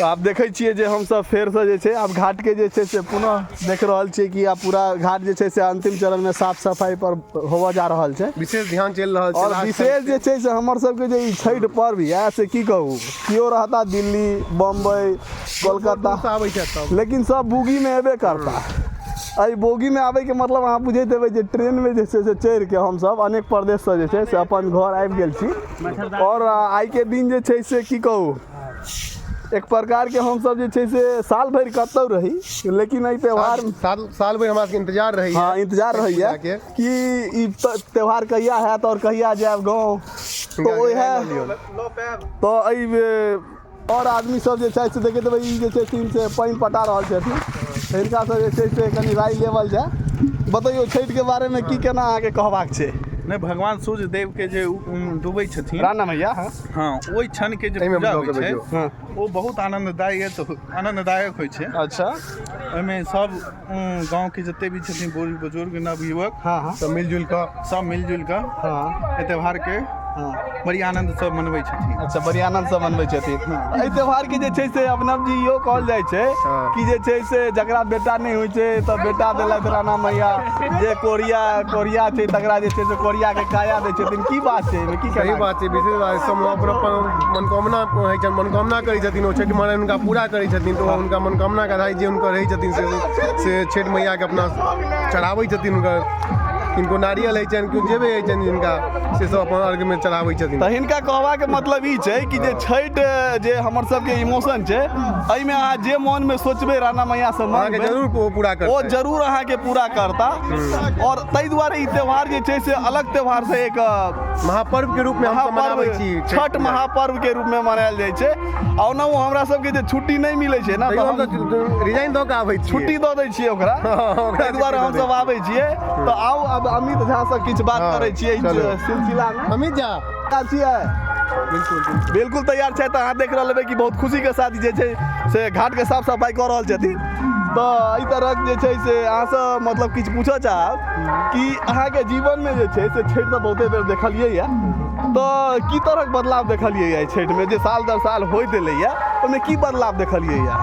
तऽ आब देखै छियै जे हमसब फेरसँ जे छै आब घाटके जे छै से पुनः देख रहल छियै कि आब पूरा घाट जे छै से अंतिम चरणमे साफ सफाइ पर होबऽ जा रहल छै। विशेष ध्यान चलि रहल छै। और विशेष जे छै से हमर सबके जे ई छठि पर्व यऽ से की कहू, केओ रहता दिल्ली, बम्बई, कोलकाता, आबै छथि सब, लेकिन सब बोगीमे एबे करता। एहि बोगीमे आबैके मतलब अहाँ बुझैत हेबै जे ट्रेनमे जे छै से चढ़िके हमसब अनेक प्रदेशसँ जे छै से अपन घर आबि गेल छी। आओर आइके दिन जे छै से की कहू, एक प्रकारके हमसब जे छै से साल भरि कतहु रही, लेकिन एहि त्यौहार साल साल भरि हमरा सबके इंतजार रहैया। हाँ, इंतजार रहैया कि ई त्यौहार कहिया हैत आओर कहिया जायब गाँव। तऽ ओएह तऽ एहि आओर आदमी सब जे छै से देखैत हेबै ई जे छै से पानि पटा रहल छथिन, हिनकासँ जे छै से कनि राय लेवल जाय। बतैयौ छठिके बारेमे की केना अहाँके कहबाक छै? नहि, भगवान सूर्य देव के जे डूबै छथिन राणा भैया, हाँ हाँ, ओहि क्षण के जे एहिमे पूजा दऽ होइ के छै भेजियौ। हाँ। ओ बहुत आनंददायक होइ छै। अच्छा। ओहिमे सब गाँव के जते भी छथिन बूढ़ बुजुर्ग नवयुवक, हाँ हाँ, सब मिलजुल कऽ, सब मिलजुल कऽ हाँ एहि त्यौहार के हाँ बड़ी आनन्दसँ मनबै छथिन। अच्छा, बड़ी आनन्दसँ मनबै छथिन। एहि त्यौहारके जे छै से अभिनव जी इहो कहल जाइ छै कि जे छै से जकरा बेटा नहि होइ छै तऽ बेटा देलथि राणा मैया, जे कोरिया कोरिया छै तकरा जे छै से कोरियाके काया दै छथिन। की बात छै एहिमे? की सही कहना बात छै? विशेष बात, सब अपन अपन मनोकामना होइ छनि, मनोकामना करै छथिन, ओ छठि महारानी हुनका पूरा करै छथिन। तऽ ओ हुनका मनोकामनाके आधारित जे हुनकर रहै छथिन से छठि मैयाके अपना चढ़ाबै छथिन। हुनकर किनको नारियल होइ छनि, किनको जे भी होइ छनि जिनका, से सब अपन अर्घ्यमे चढ़ाबै छथिन। तऽ हिनका कहबाके मतलब ई छै कि जे छठि जे हमर सबके इमोशन छै, एहिमे अहाँ जे मोनमे सोचबै राणा मैयासँ अहाँके मांगबै, जरूर ओ पूरा ओ करतै, जरूर अहाँके पूरा करता। और ताहि दुआरे ई त्यौहार जे छै से अलग त्यौहार से एक महापर्व के रूप में हमसब महापर्व मनाबै छी छठ महापर्व के रूप में मनायल जाइ छै। आ ओना हमरा सबके जे छुट्टी नहि मिलै छै ने, तैयो तऽ हमसब हम रिजाइन दऽ कऽ आबै छी, छुट्टी दऽ दै छियै ओकरा, ओकरा ताहि दुआरे छुट्टी दऽ हमसब दै। आबै छियै। तऽ आउ आब अमित झा से किछु बात हाँ, करै छियै एहि चलू। सिलसिलामे। अमित झा तैयार छियै? बिल्कुल बिल्कुल बिल्कुल तैयार छै। तऽ अहाँ देख रहल हेबै कि बहुत खुशीके साथ जे छै से घाटके साफ सफाइ कऽ रहल छथिन। तऽ एहि तरहक जे छै से अहाँसँ मतलब किछु पूछऽ चाहब कि अहाँके जीवनमे जे छै से छठि तऽ बहुते बेर देखलियै यऽ, तऽ की तरहक बदलाव देखलियै यऽ छठिमे जे साल दर साल होइत एलैए, ओहिमे की बदलाव देखलियै यऽ?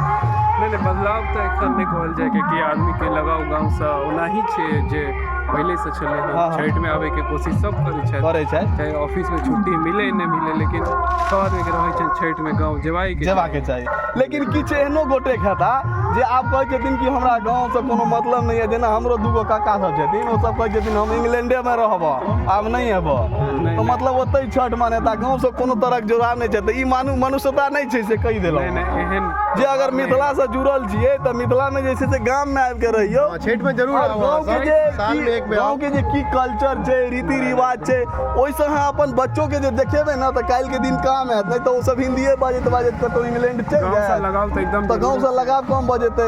नहि नहि, बदलाव तऽ एखन नहि कहल जाय, कियाकि आदमीके लगाव गाँवसँ ओनाही छै जे पहिलेसँ छलै हँ। हाँ, हाँ। छठिमे आबैके कोशिश सब करै छथि, करै छथि, चाहे ऑफिसमे छुट्टी मिलै नहि मिलै, लेकिन सब आदमीके रहै छनि छठिमे गाँव जेबाके जेबाके चाही। लेकिन किछु एहनो गोटेक हेता जे आब कहै छथिन कि हमरा गाँवसँ कोनो मतलब नहि यऽ। जेना हमरो दूगो काका सब छथिन, ओ सब कहै छथिन हम इंग्लैंडेमे रहबऽ, आब नहि एबऽ, तऽ मतलब ओतहि छठि मनेता, गाँवसँ कोनो तरहक जुड़ाव नहि छै। तऽ ई मानू मनुष्यता नहि छै से कहि देलहुँ। नहि नहि, एहन जे अगर मिथिलासँ जुड़ल छियै तऽ मिथिलामे जे छै से गाममे आबिके रहियौ। हाँ, छठिमे जरूर आओर आउ गाँवके अहाँ जे सब। सालमे एक बेर आउ। गाँवके जे की कल्चर छै, रीति रिवाज छै, ओहिसँ अहाँ अपन बच्चोके जे देखेबै ने तऽ काल्हिके दिन काम हैत। नहि तऽ ओ सब हिन्दिए बाजैत बाजैत कतहु इंग्लैंड चलि गाँवसँ जायत लगाव तऽ एकदम तऽ गाँवसँ लगाव कम भऽ जेतै।